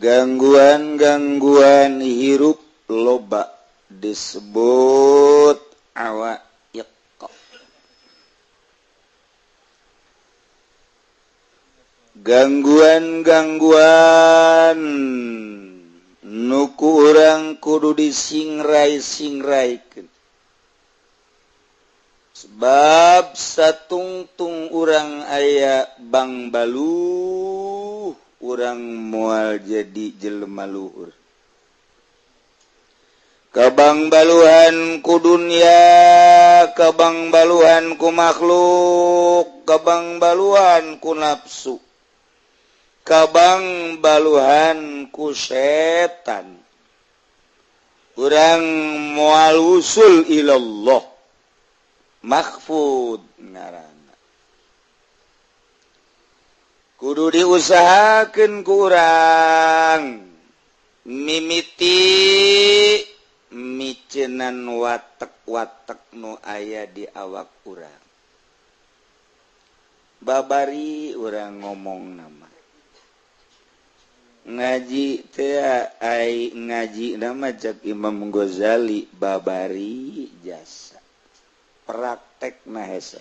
Gangguan-gangguan hirup loba disebut awaiq. Gangguan-gangguan nu ku urang kudu disingrai-singraikeun. Sebab satungtung urang aya bang baluh, urang moal jadi jelema luhur. Kabang baluhan ku dunya, kabang baluhan ku makhluk, kabang baluhan ku nafsu, kabang baluhan ku setan. Urang moal usul ilallah mahfud ngaranna. Kudu diusahakeun ku urang mimiti micenan watek-watek nu aya di awak urang. Babari urang ngomong nama ngaji teh ai ngaji nama cek Imam Ghazali babari jasa praktek na hese.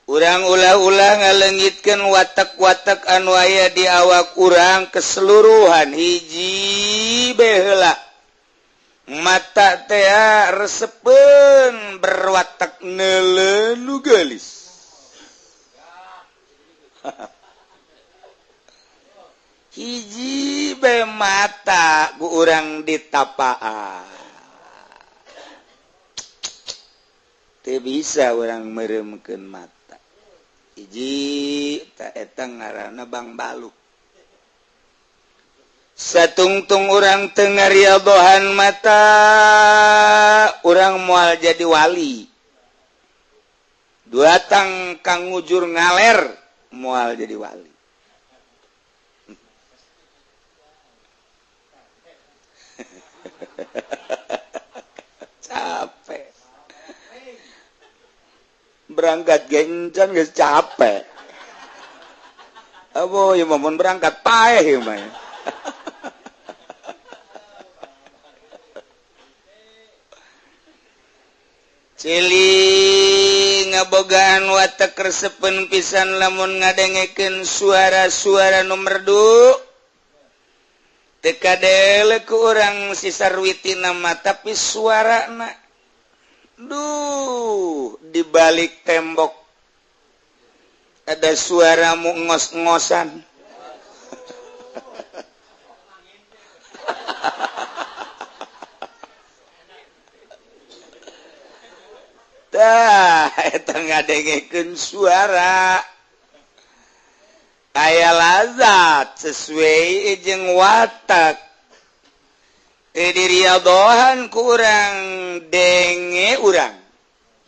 Urang ulah-ulah ngalengitkeun watak-watak anu aya di awak urang keseluruhan hiji bae heula. Mata teh resepeun berwatak neuleuh nu geulis. Hiji bae mata ku urang ditapaan. Teu bisa urang meureumkeun mata. Hiji ta eta ngaranna bang baluk. Satungtung urang teu ngariadohan mata, urang moal jadi wali. Duatang kang ngujur ngaler moal jadi wali. Capek. Berangkat gencan geus capek. Abo ieu mah mun berangkat paeh ieu mah. Cili ngabogaan watek resepeun pisan lamun ngadengekeun suara-suara nu merdu. Teu kadele ku urang si sarwitina mah tapi suarana duh, di balik tembok ada suara mu ngos-ngosan. Tah, eta ngadengekeun suara. Aya lazat sesuai jeung watak. Diriadohan ku urang denge urang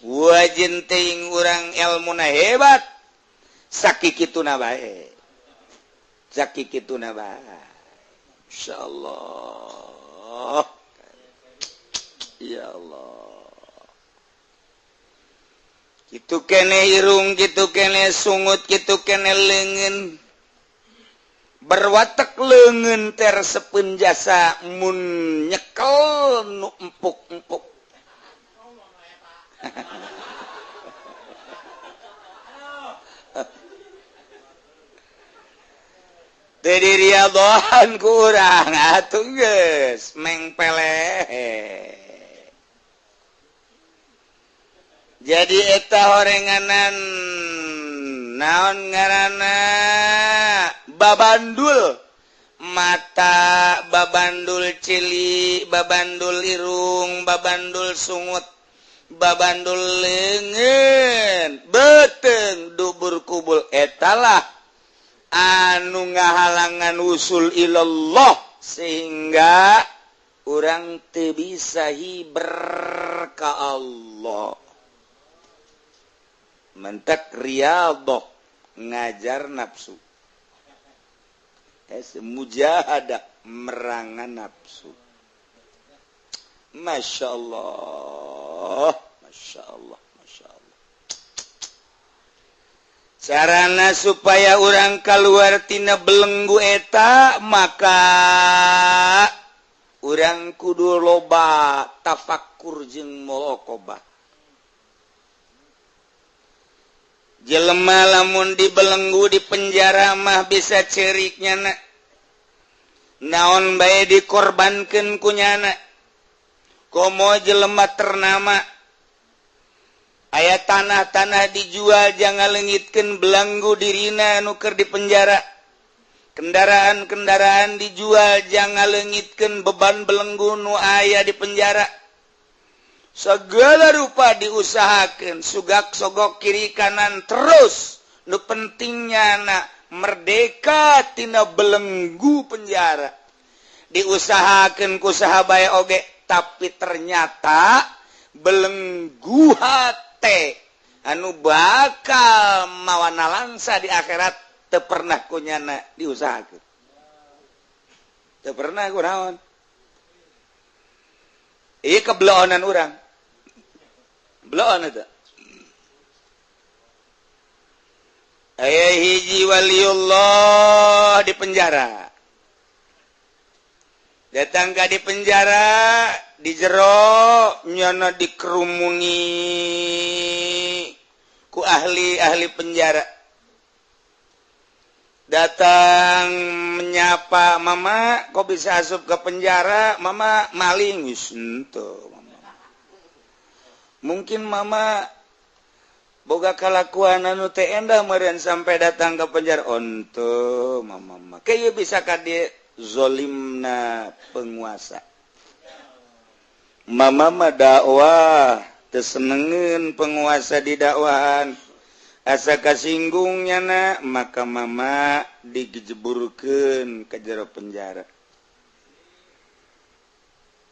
wajin teuing urang ilmuna hebat sakikituna bae, sakikituna bae. Insyaallah ya Allah. Kitu kene irung, kitu kene sungut, kitu kene leungeun. Berwatek leungeun teh resepeun jasa mun nyekel nu empuk-empuk. Teu diriadohan ku urang atuh geus mengpeleh. Jadi eta horenganan naon ngaranna babandul mata, babandul cili, babandul irung, babandul sungut, babandul leungeun, beuteung dubur kubul. Etalah anu ngahalangan usul ilallah sehingga urang teu bisa hiber ka Allah. Mentek riyadhah ngajar nafsu. Mujahadah merangan nafsu. Masya Allah, Masya Allah, Masya Allah. Carana supaya urang keluar tina belenggu eta maka urang kudu loba tafakur jeung muraqabah. Jelema lamun dibelenggu di penjara mah bisa cerik nyana. Naon bae dikorbankeun ku nyana. Komo jelema ternama aya tanah-tanah dijual jangan leungitkeun belenggu dirina nu keur di penjara. Kendaraan-kendaraan dijual jangan leungitkeun beban belenggu nu aya di penjara. Segala rupa diusahakeun, sugak sogok kiri kanan terus. Nu pentingnya na merdeka tina belenggu penjara. Diusahakeun ku saha bae oge, tapi ternyata belenggu hate anu bakal mawana langsa di akhirat teu pernah ku nyana diusahakeun. Teu pernah ku naon. Ieu kebeloonan urang. Beloon eta. Aya hiji waliullah di penjara. Datang ka di penjara, di jero nyana dikerumuni ku ahli-ahli penjara. Datang menyapa, "Mama, kok bisa asup ke penjara?" "Mama maling." Wis henteu, mama. Mungkin mama boga kalakuan anu teu endah meureun sampai datang ke penjara. Onto mama mah. Kieu bisa ka dieu zolimna penguasa. Mama mah dakwah teu senengeun penguasa di dakwahan. Asa kasinggung nyana maka mama digejeburkeun ka jero penjara.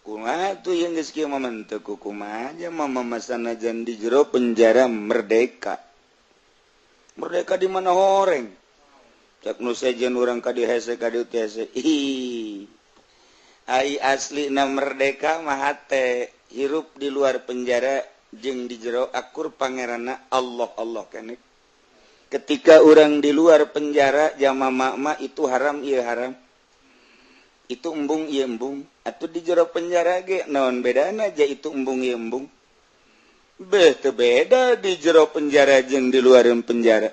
Kumaha tuh yang geus kieu mama teu kumaha aja mama masanajan di jero penjara merdeka. Merdeka di mana horeng? Cak nu sejen urang ka dieu hese ka dieu teh hese. Ih. Ai aslina merdeka mah hate hirup di luar penjara jeung di jero akur pangeranna Allah Allah keneh. Ketika urang di luar penjara jama mama itu haram ieu haram. Itu embung ieu embung. Atuh di jero penjara ge naon bedana aja itu embung ieu embung. Beh teu beda di jero penjara jeung di luar penjara.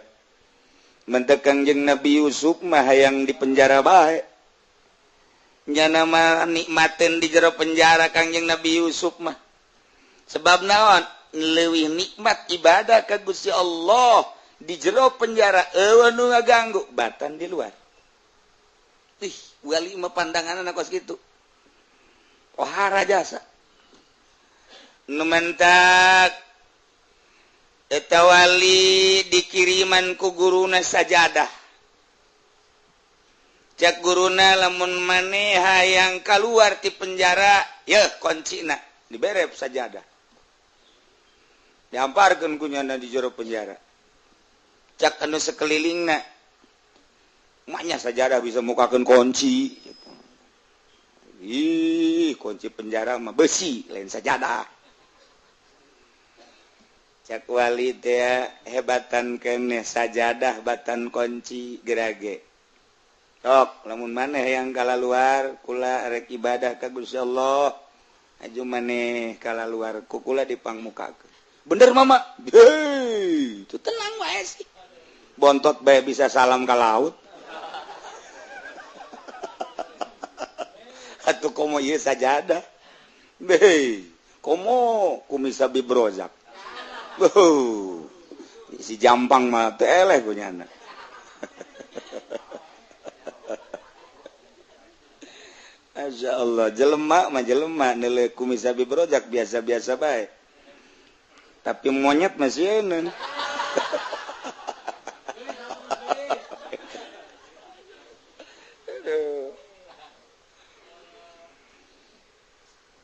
Mentek Kangjeng Nabi Yusuf mah hayang di penjara bae. Nyana mah nikmateun di jero penjara Kangjeng Nabi Yusuf mah. Sebab naon leuwih nikmat ibadah ka Gusti Allah di jero penjara eueuh nu ngaganggu batan di luar. Ih, wali mah pandanganna kos kitu. Ohara jasa. Nu mentak eta wali dikiriman ku guruna sajadah. Cak guruna lamun maneh hayang kaluar ti penjara, yeuh kuncina dibere sajadah. Diamparkeun ku nyana di jero penjara. Cak anu sekelilingna, maknya sajadah bisa mukakeun kunci. Ih, kunci penjara mah besi, lain sajadah. Cak wali teh hebatan keneh sajadah batan kunci gerage. Tok, lamun maneh yang kalaluar kula rek ibadah ka Gusti Allah, aju maneh kalaluar ku kula dipangmukakeun. Bener mama. Hei, itu tenang wae sih. Bontot bae bisa salam ka laut. Atuh komo ieu sajadah. Hei, komo kumisa bibrozak. Wuh, si jampang mah teu eleh ku nyana. Masya Allah, jelema mah jelema neuleuh kumisa bibrozak biasa-biasa bae. Tapi monyet masih eun.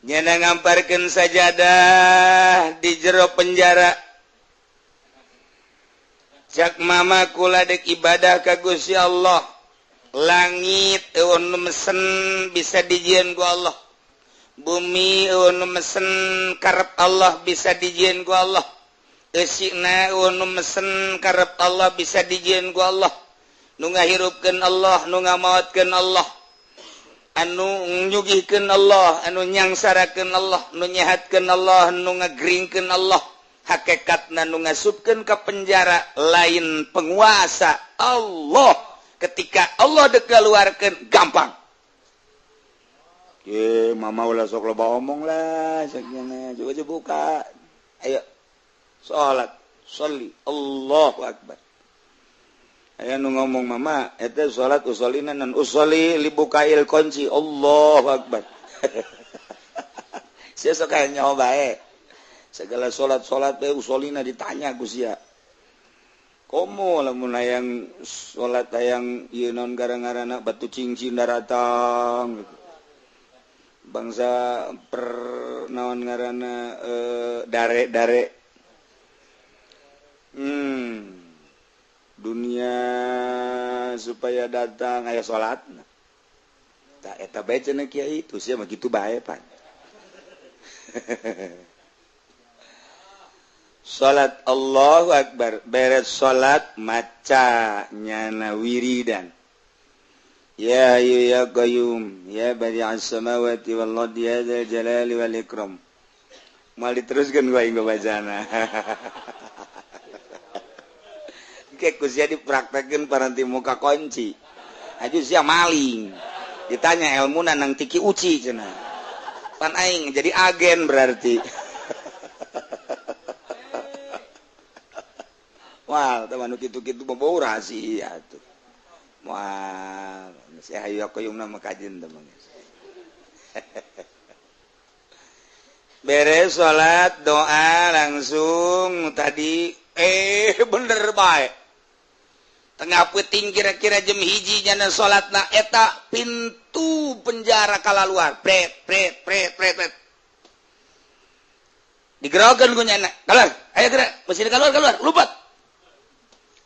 Nyana ngamparkeun sajadah di jero penjara. Cak mama kula dek ibadah ka Gusti Allah. Langit eueun nu mesen bisa dijieun ku Allah. Bumi eueun nu mesen karep Allah bisa dijieun ku Allah. Eusina nu mesen karep Allah bisa dijieun ku Allah, nu ngahirupkeun Allah, nu ngamaotkeun Allah, anu nyugihkeun Allah, anu nyangsarakeun Allah, nu nyehatkeun Allah, nu ngageringkeun Allah. Hakikatna nu ngasupkeun ka penjara lain penguasa Allah. Ketika Allah dek keluarkeun gampang. Ye, mama ulah sok loba omong lah, sakjana coba buka. Ayo salat, sholli, Allahu akbar. Aya nu ngomong mama, eta salat usolina nan usolli libukail kunci, Allahu akbar. Sia sok aya nyaho bae. Segala salat-salat bae usolina ditanya ku sia. Komo lamun hayang salat hayang ieu naon gara-garana batu cincin daratang gitu. Bangsa per naon ngaranna dare-dare. Dunia supaya datang aya salatna. Tah eta bae cenah kiai itu sia mah kitu bae pan. Salat Allahu akbar, beres salat maca nyana wiridan. Ya hayyu ya qayyum ya badi'as samawati wal ardi ya dzal jalali wal ikram. Moal diteruskeun ku aing bacana. Ke ku sia dipraktekeun paranti muka kunci. Aju sia maling. Ditanya ilmuna nang tiki uci cenah. Pan aing jadi agen berarti. Wah, teman kitu-kitu bau rahasia tuh. Wah, saya hayu qayyumna mah kajen teman. Beres salat doa langsung tadi bener bae. Tengah peuting kira-kira jam 1 nyana salatna eta pintu penjara kalaluar. Pret pret pret pret pret. Digerokeun ku nyana. Keluar, ayo gerak, mesti keluar keluar, lupat.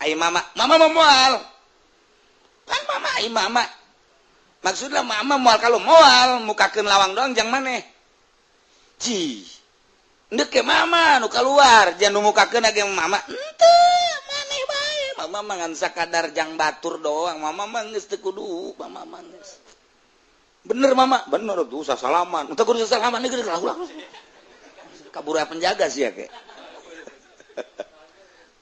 Ai mama, mama mau moal. Kan mama ai mama. Maksudna mama moal kalau moal mukakeun lawang doang jang maneh. Cih. Ndek ke mama nu keluar, jangan nu mukakeun age mama. Henteu, maneh bae. Mama mah ngan sakadar jang batur doang. Mama mah geus teu kudu, mama mah geus. Bener mama, bener tuh usah salaman. Teu kudu salaman geus ulah. Kabur penjaga sih ya ke.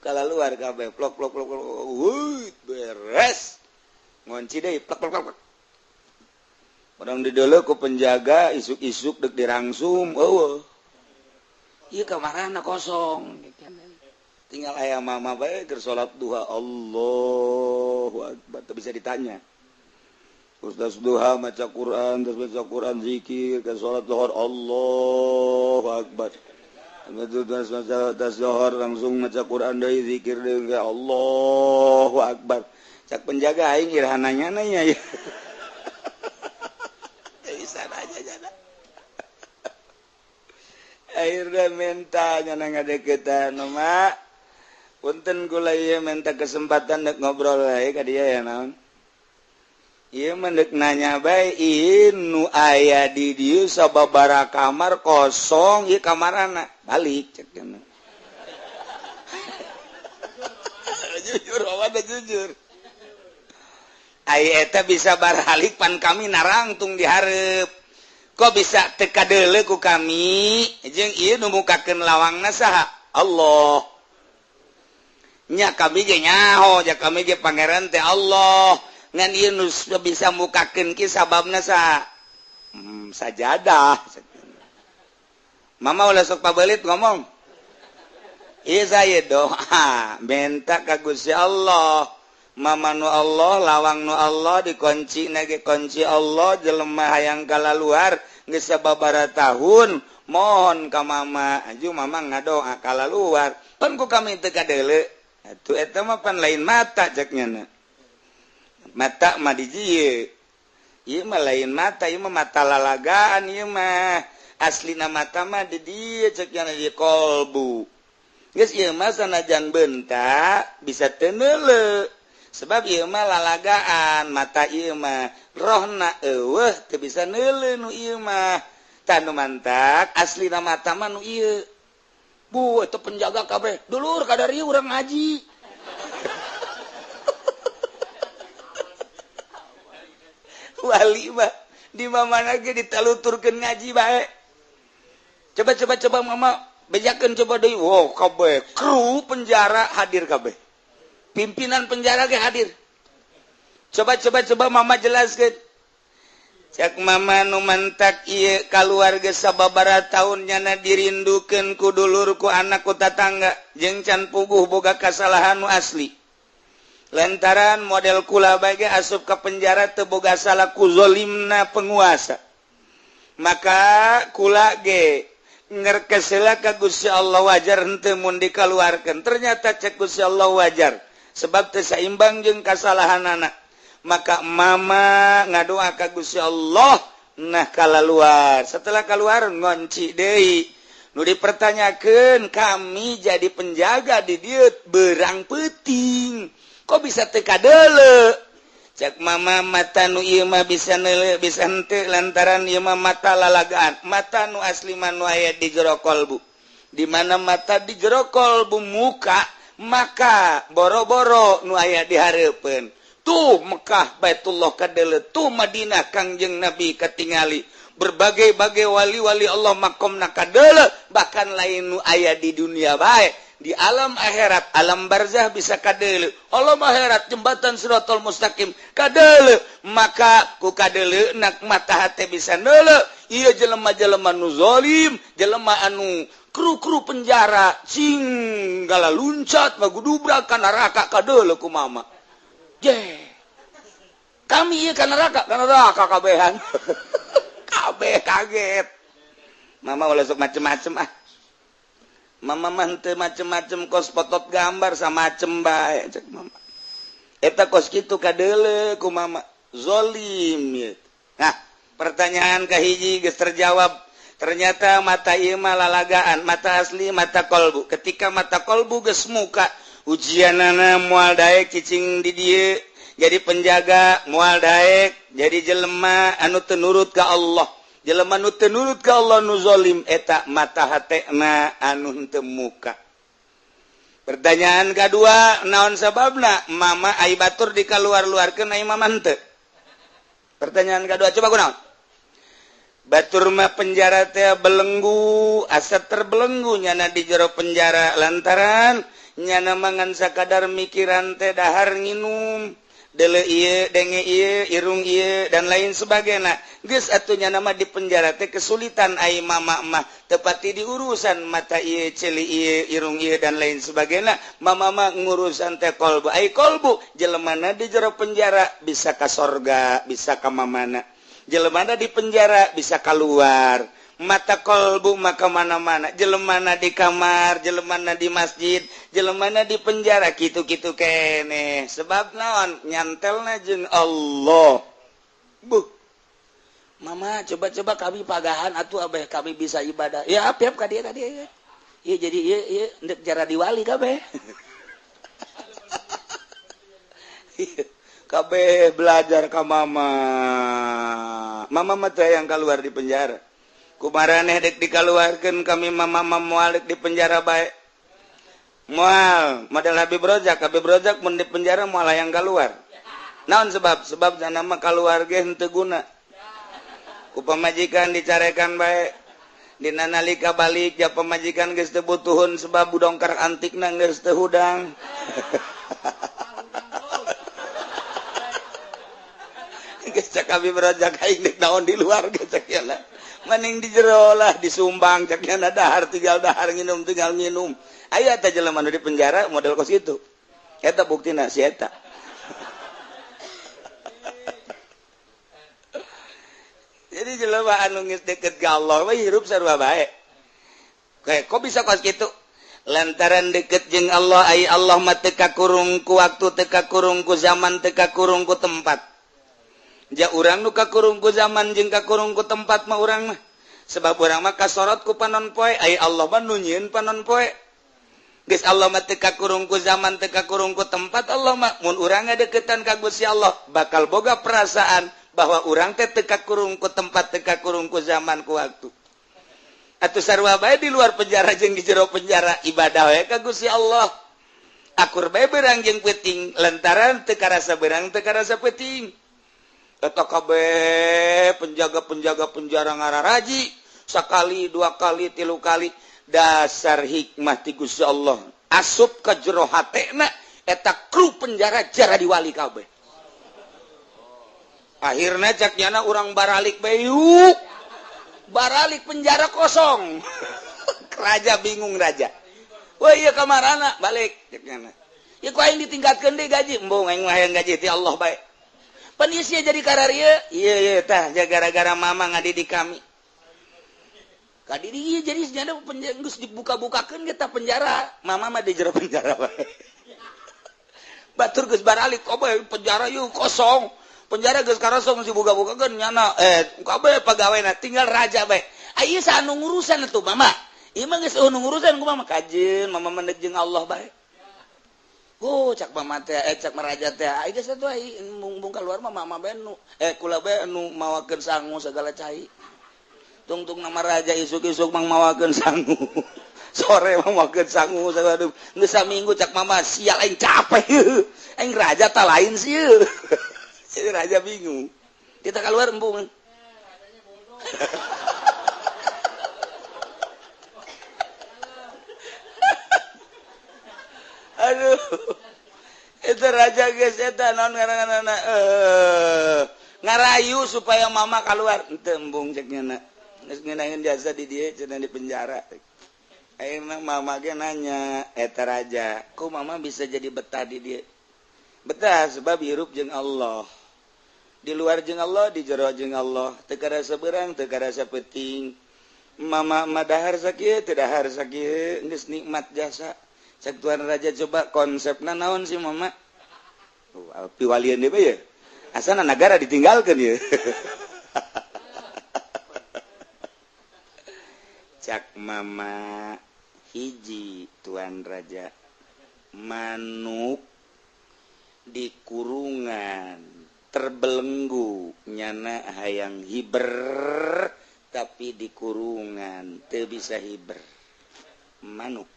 Kalau luar kabeh plok plok plok plok, wuih beres. Ngunci deui plok plok plok. Orang di dulu ku penjaga isuk-isuk dek dirangsum, eueuh. Ieu kamarana kosong. Tinggal aya mama bae keur salat duha, Allahu akbar, teu bisa ditanya. Terus duha maca Quran, terus maca Quran zikir, ke salat zuhur Allahu akbar. Terus zuhur langsung maca Quran deui zikir deui Allahu akbar. Cak penjaga aing iraha nanya ya. Bisa aja jana. Akhirnya minta nyana ngadeukeutan mak. Punten kula ieu minta kesempatan dek ngobrol wae ka dieu ya naon. Ieu mah deuk nanya bae ieu nu aya di dieu sababaraha kamar kosong ieu kamarana balik cek cenah. Jujur awana jujur. Ai eta bisa baralik pan kami narangtung di hareup. Kok bisa teu kadeuleu ku kami jeung ieu nu mukakeun lawangna saha? Allah. Nya kami ge nyaho, ja kami ge pangeran teh Allah. Ngan ieu nu bisa mukakeun ki sababna saha? Sajadah. Mama ulah sok pabelit ngomong. Ieu saya doa minta ka Gusti Allah. Mama nu Allah, lawang nu Allah dikunci nage kunci Allah jelema hayang kalaluar geus sababaraha tahun mohon ka mama aju mama ngadoa kalaluar pan ku kami teu kadeuleu atuh eta mah pan lain mata cek nyana mata mah di dieu ieu mah lain mata ieu mah mata lalagaan ieu mah aslina mata mah di dieu cek nyana di kolbu geus ieu mah sanajan bentak bisa teu neuleu sebab ieu mah lalagaan mata ieu mah rohna eueuh teu bisa neuleu nu ieu mah tah nu mantak aslina mata mah nu ieu Bu itu penjaga kabeh dulur kadari urang ngaji. Wali mah di mana ge ditaluturkeun ngaji bae. Coba coba coba mama bejakeun coba deui. Wow kabeh kru penjara hadir kabeh. Pimpinan penjara ge hadir. Coba coba coba mama jelaskeun. Cek mama nu mantak ieu kaluarga sababaraha taun nyana dirindukeun ku dulur ku anak ku tatangga jeung can puguh boga kasalahan nu asli. Lantaran model kula bae asup ka penjara teu boga salah ku zolimna penguasa. Maka kula ge ngerkesela ka Gusti Allah wajar henteu mun dikaluarkeun. Ternyata cek Gusti Allah wajar sebab teu saimbang jeung kasalahanana. Maka mama ngadoa ka Gusti Allah nah kalaluar. Setelah keluar ngonci deui. Nu dipertanyakeun kami jadi penjaga di dieu berang peuting. Kok bisa teu kadeuleu? Cek mama mata nu ieu mah bisa neuleu bisa henteu lantaran ieu mah mata lalagaan. Mata nu asli mah nu aya di jero kolbu. Di mana mata di jero kolbu muka, maka boro-boro nu aya di hareupeun. Tuh Mekah Baitullah kadeuleu, tuh Madinah Kangjeng Nabi katingali. Berbagai-bagai wali-wali Allah makomna kadeuleu, bahkan lain nu aya di dunia bae. Di alam akhirat, alam barzah bisa kadeuleu. Alam akhirat jembatan Siratal Mustaqim kadeuleu. Maka ku kadeuleu nak mata hate bisa neuleu. Ieu jelema-jelema nu zalim, jelema anu kru-kru penjara cing gala luncat magudubrak ka neraka kadeuleu ku mama. Je. Kami ieu ka neraka kabehan. Kabeh kaget. Mama ulah sok macem-macem ah. Mama mah henteu macem-macem kos potot gambar samacem bae cek mama. Eta kos kitu kadeuleu ku mama zolim ieu. Nah, pertanyaan kahiji geus terjawab. Ternyata mata ieu mah lalagaan, mata asli mata kolbu. Ketika mata kolbu geus muka, ujianana moal daek cicing di dieu jadi penjaga, moal daek jadi jelema anu teu nurut ka Allah. Jelema nu teu nurut ka Allah nu zalim eta mata hatena anu henteu muka. Pertanyaan kedua, naon sababna mama ai batur dikaluar-luarkeun ai mama henteu? Pertanyaan kedua coba kunaon? Batur mah penjara teh belenggu, asa terbelenggu nyana di jero penjara lantaran nyana mangan sakadar mikiran teh dahar nginum. Dele ieu, denge ieu, irung ieu dan lain sebagainya. Geus atuh nya nama di penjara teh kesulitan ai mama mah tepati di urusan mata ieu, ceuli ieu, irung ieu dan lain sebagainya. Mama mah ngurusan teh kolbu. Ai kolbu jelemana di jero penjara bisa ka sorga, bisa ka mamana. Jelemana di penjara bisa keluar. Mata kolbu maka mana-mana, jelemana di kamar, jelemana di masjid, jelemana di penjara, kitu-kitu kene. Sebab naon nyantelna jeung Allah. Buh. Mama coba-coba kami pagahan atuh abeh kami bisa ibadah. Ya apiap ka dieu ka dieu. Ieu jadi ieu ieu ndek jara diwali kabeh. Kabeh belajar ka mama. Mama mah teh yang keluar di penjara. Kumaraneh dek dikaluarkeun kami mama moal dek di penjara bae. Moal model Habib Rozak mun di penjara moal hayang keluar. Naon sebab? Sebab nama keluar ge henteu guna. Ku pamajikan dicarekan bae. Dina nalika balik ja pamajikan geus teu butuhun sebab budongkar antikna geus teu hudang. Geus cak Habib Rozak aing dek naon di luar geus cak ieu. Mending di jero lah disumbang ceknya dahar tinggal dahar nginum tinggal nginum. Aya teh jelema nu di penjara model kos kitu. Eta buktina si eta. Jadi jelema anu geus deket ka Allah mah hirup sarua bae. Kayak kok bisa kos kitu? Lantaran deket jeung Allah ai Allah mah teu kakurung ku waktu, teu kakurung ku zaman, teu kakurung ku tempat. Ja urang nu kakurung ku zaman jeung kakurung ku tempat mah urang mah. Sebab urang mah kasorot ku panon poe, ai Allah mah nu nyieun panon poe. Geus Allah mah teu kakurung ku zaman, teu kakurung ku tempat Allah mah. Mun urang ngadeukeutan ka Gusti Allah bakal boga perasaan bahwa urang teh teu kakurung ku tempat, teu kakurung ku zaman ku waktu. Atuh sarua bae di luar penjara jeung di jero penjara ibadah we ka Gusti Allah. Akur bae beurang jeung peuting lantaran teu karasa beurang teu karasa peuting. Eta kabeh penjaga-penjaga penjara ngararaji sakali dua kali tilu kali dasar hikmah ti Gusti Allah asup ka jero hatena eta kru penjara jara diwali kabeh. Akhirna cak nyana urang baralik bae yuk. Baralik penjara kosong. Raja bingung raja. Wah iya kamarana balik cek nyana. Ya ku aing ditingkatkeun deui gaji, embung aing mah hayang gaji ti Allah bae. Pan ieu sia jadi kararieu. Ieu ieu tah gara-gara mama ngadidik kami. Kadidik ieu jadi senyana geus dibuka-bukakeun ge tah penjara. Mama mah di jero penjara bae. Batur geus baralik kabeh penjara ieu kosong. Penjara geus karosong dibuka-bukakeun nyana kabeh pegawena tinggal raja bae. Ieu saha nu ngurusan atuh mama. Ieu mah geus nu ngurusan ku mama kajeun mama mendek jeung Allah bae. Oh cak mama teh cak maraja teh ai geus atuh ai mung keluar mah mama bae nu kula bae nu mawakeun sangu segala cai. Tungtung nama raja isuk-isuk mang mawakeun sangu. Sore mang mawakeun sangu segala geus saminggu cak mama sial aing capek. Aing raja ta lain sieun. Jadi raja bingung. Kita keluar embung. Aduh. Itu raja geus eta naon ngaranna ngarayu supaya mama keluar. Henteu embung cek nyana. Geus ngeunaheun jasa di dieu cenah di penjara. Ayeuna mama ge nanya eta raja, "Ku mama bisa jadi betah di dieu?" Betah sebab hirup jeung Allah. Di luar jeung Allah, di jero jeung Allah, teu karasa beurang, teu karasa peuting. Mama mah dahar sakieu, teu dahar sakieu, geus nikmat jasa. Cek tuan raja coba konsepna naon sih mama? Oh, piwalian deui ye. Asana nagara ditinggalkeun ye. Cak mama hiji tuan raja manuk di kurungan terbelenggu nyana hayang hiber tapi di kurungan teu bisa hiber manuk.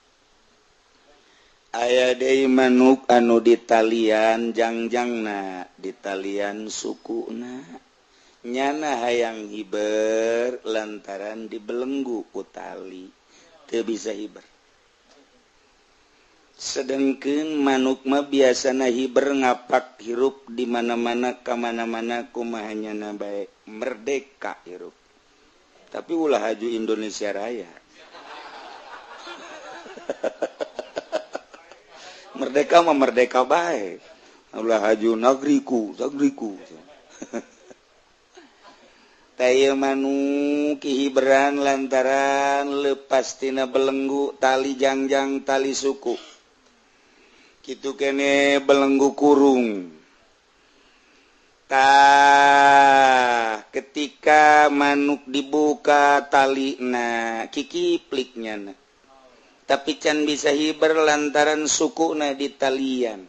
Aya deui manuk anu ditalian jangjangna ditalian sukuna nyana hayang hiber lantaran dibelenggu ku tali teu bisa hiber. Sedengkeun manuk mah biasana hiber ngapak hirup di mana-mana ka mana-mana kumaha nyana bae merdeka hirup. Tapi ulah haju Indonesia Raya. Merdeka mah merdeka bae. Ulah haju nagriku, nagriku. Taya manuk hiberan lantaran lepas tina belenggu tali jangjang tali suku. Kitu kene belenggu kurung. Tah ketika manuk dibuka talina kikipliknya na. Tapi can bisa hiber lantaran sukuna di talian.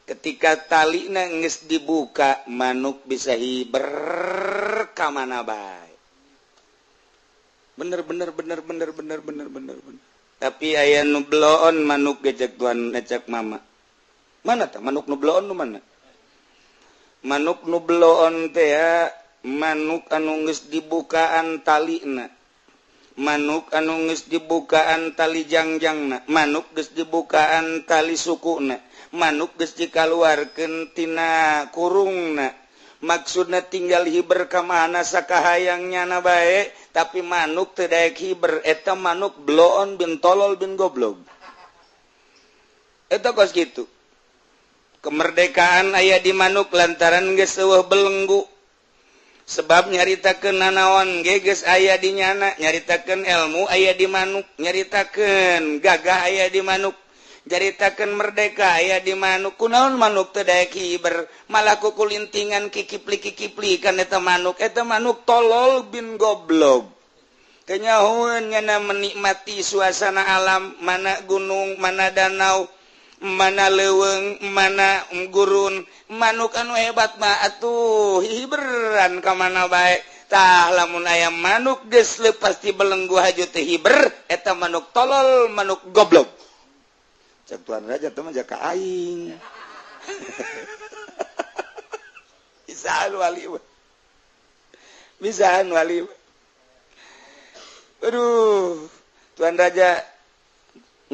Ketika talina geus dibuka manuk bisa hiber ka mana bae. Bener bener bener bener bener bener bener bener. Tapi aya nu bloon manuk gejek tuan ecek mama. Mana tah manuk nu bloon nu mana? Manuk nu bloon teh manuk anu geus dibukaan talina. Manuk anu geus dibukaan tali jangjangna, manuk geus dibukaan tali sukuna, manuk geus dikaluarkeun tina kurungna. Maksudna tinggal hiber ka mana sakahayang nyana bae, tapi manuk teu daek hiber, eta manuk bloon bin tolol bin goblog. Eta kos kitu. Kemerdekaan aya di manuk lantaran geus eueuh belenggu. Sebab nyaritakeun nanaon ge geus aya di nyana, nyaritakeun ilmu aya di manuk, nyaritakeun gagah aya di manuk, nyaritakeun merdeka aya di manuk. Kunaon manuk teu daek hiber, malah kukulintingan kikipli-kikipli kan eta manuk tolol bin goblog. Kenyahoeun nyana menikmati suasana alam, mana gunung, mana danau, mana leuweung, mana gurun. Manuk anu hebat mah atuh hiberan ka mana bae. Tah lamun aya manuk geus leupas ti belenggu haju teu hiber, eta manuk tolol, manuk goblok. Cek Tuan Raja teh mah jaka aing. Bisaan wali. Bisaan wali. Aduh, Tuan Raja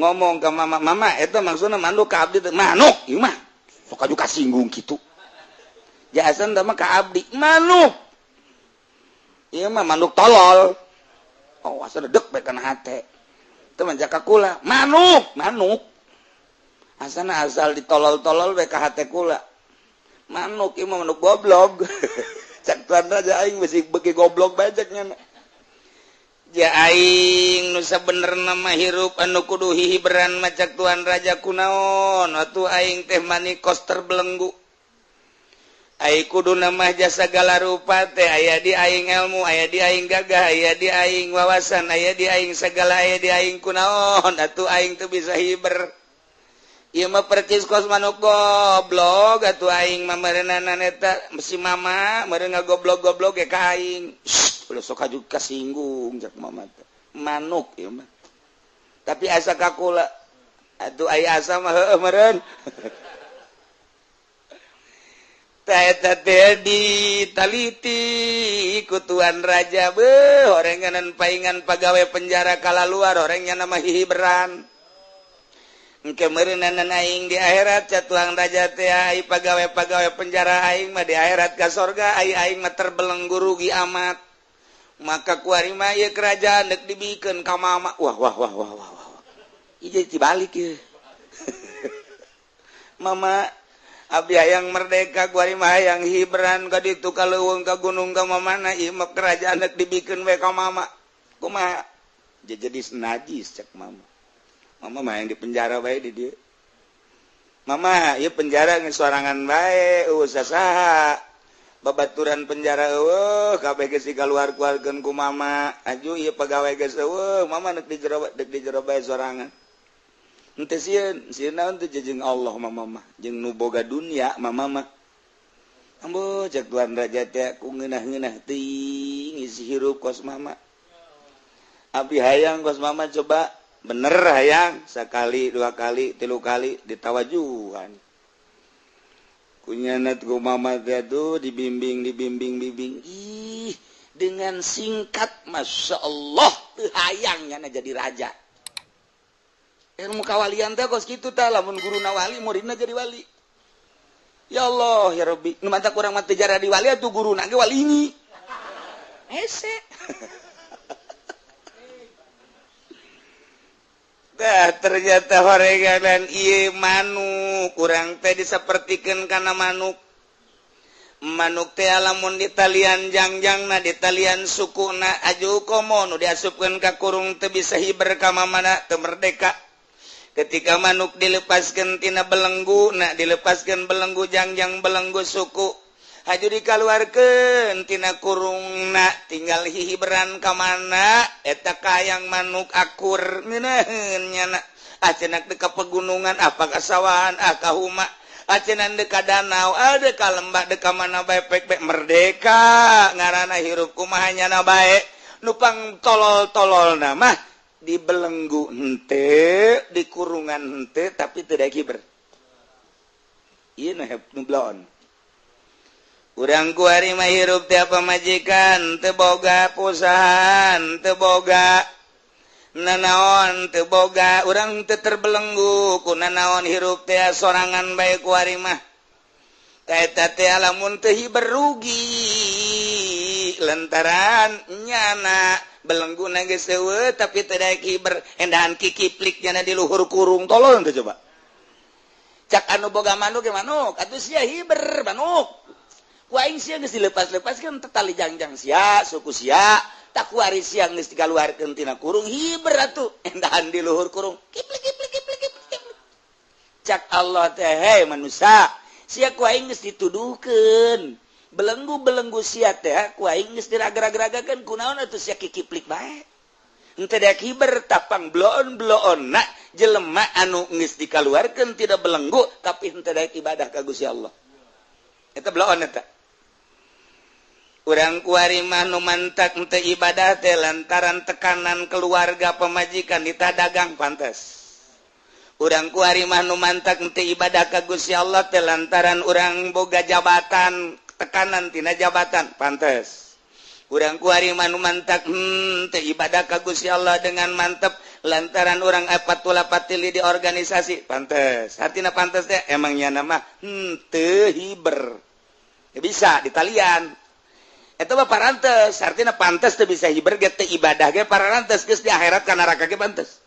ngomong ke mama, mama eta maksudna manuk ka abdi teh manuk ieu mah. Sok aju kasinggung kitu. Jahasan teh mah ka abdi manuk. Ieu mah manuk tolol. Oh, asa dedek bae kana hate. Teu mah jaka kula, manuk, manuk. Asana asal ditolol-tolol bae ka hate kula. Manuk ieu mah manuk goblok. Cak Tuan Raja aing beusi beuki goblok bae cek nya. Ja aing nu sabenerna mah hirup anu kudu hihiberan mah cak Tuan Raja kunaon atuh aing teh manikos terbelenggu. Ai kuduna mah jasa segala rupa teh aya di aing ilmu, aya di aing gagah, aya di aing wawasan, aya di aing segala, aya di aing kunaon atuh aing teu bisa hiber. Ieu mah percis kos manuk goblok atuh aing mah meureunana eta si mama meureun ngagoblok-goblok ge ka aing. Ulah sok aju kasinggung cak mama teh. Manuk ieu mah. Tapi asa ka kula atuh aya asa mah heueuh meureun. Tah eta teh ditaliti ku Tuan Raja beuh horenganan paingan pagawe penjara kalaluar horengnya nama hihiberan. Engke meureunana aing di akhirat ca Tuan Raja teh ai pagawe-pagawe penjara aing mah di akhirat ka sorga ai aing mah terbelenggu rugi amat. Maka kuari mah ieu kerajaan deuk dibikeun ka mama. Wah wah wah wah wah wah. Ieu jadi dibalik ieu. Mama abdi hayang merdeka kuari mah hayang hiberan ka ditu ka leuweung ka gunung ka mamana ieu mah kerajaan deuk dibikeun we ka mama. Kumaha? Jadi najis cek mama. Mama mah yang di penjara bae di dieu. Mama ieu penjara geus sorangan bae eueuh sasaha. Babaturan penjara eueuh kabeh geus dikaluar-keluarkeun ku mama. Aju ieu pagawe geus eueuh, mama deuk di jero deuk di jero bae sorangan. Henteu sieun, sieun naon teh jeung Allah mama mah, jeung nu boga dunia mama mah. Ambo cek Tuan Raja teh ku ngeunah-ngeunah teuing isi hirup kos mama. Abdi hayang kos mama coba bener hayang sekali dua kali tilu kali ditawajuhan kunyanat ku mama teh tuh dibimbing dibimbing bimbing ih dengan singkat masya Allah teu hayang nyana jadi raja. Ilmu kawalian teh kos kitu tah lamun guruna wali muridna jadi wali. Ya Allah ya Rabbi nu manta kurang mah teu jadi wali atuh guruna ge wali ini hese. Dah, ternyata horeganan ieu manuk kurang teh disapertikeun kana manuk. Manuk teh lamun ditalian jangjangna ditalian sukuna aju komo nu diasupkeun ka kurung teu bisa hiber ka mamana teu merdeka. Ketika manuk dilepaskeun tina belenggu na dilepaskeun belenggu jangjang belenggu suku haju dikaluarkeun tina kurungna tinggal hihiberan ka mana eta kayang manuk akur ngeunaheun nyana ah cenah deuk ka pegunungan ah ka sawahan ah ka huma ah cenah deuk ka danau ah deuk ka lembah deuk ka mana bae pek pek merdeka ngaranna hirup kumaha nyana bae nu pang tolol-tololna mah dibelenggu henteu di kurungan henteu tapi teu daek hiber ieu nu nu bloon. Urang kuari mah hirup teh pamajikan teu boga perusahaan teu boga nanaon teu boga urang teu terbelenggu ku nanaon hirup teh sorangan bae kuari mah. Eta teh lamun teu hiber rugi lantaran nyana belengguna geus eueuh tapi teu daek hiber endahan kikiplik nyana di luhur kurung tolol teh coba. Cak anu boga manuk ge manuk atuh sia hiber manuk. Ku aing sia geus dilepas-lepaskeun teh tali jangjang sia suku sia tak kuari sia geus dikaluarkeun tina kurung hiber atuh endahan di luhur kurung kiplik kiplik kiplik kiplik. Cak Allah teh hei manusia sia ku aing geus dituduhkeun belenggu-belenggu sia teh ku aing geus diraga-ragakeun kunaon atuh sia kikiplik bae henteu daek hiber tapang bloon-bloonna jelema anu geus dikaluarkeun tidak belenggu tapi henteu daek ibadah ka Gusti Allah eta bloon eta. Urang kuari mah nu mantak teu ibadah teh lantaran tekanan keluarga, pemajikan, dititah dagang, pantes. Urang kuari mah nu mantak teu ibadah ka Gusti Allah teh lantaran urang boga jabatan, tekanan tina jabatan, pantes. Urang kuari mah nu mantak teu ibadah ka Gusti Allah dengan mantep lantaran urang patula patili di organisasi, pantes. Artinya pantes teh emangnya nama teu hiber ya, bisa ditalian itu mah parantes. Artinya pantes teu bisa hiber ge, teu ibadah ge parantes, geus di akhirat ka neraka ge pantes.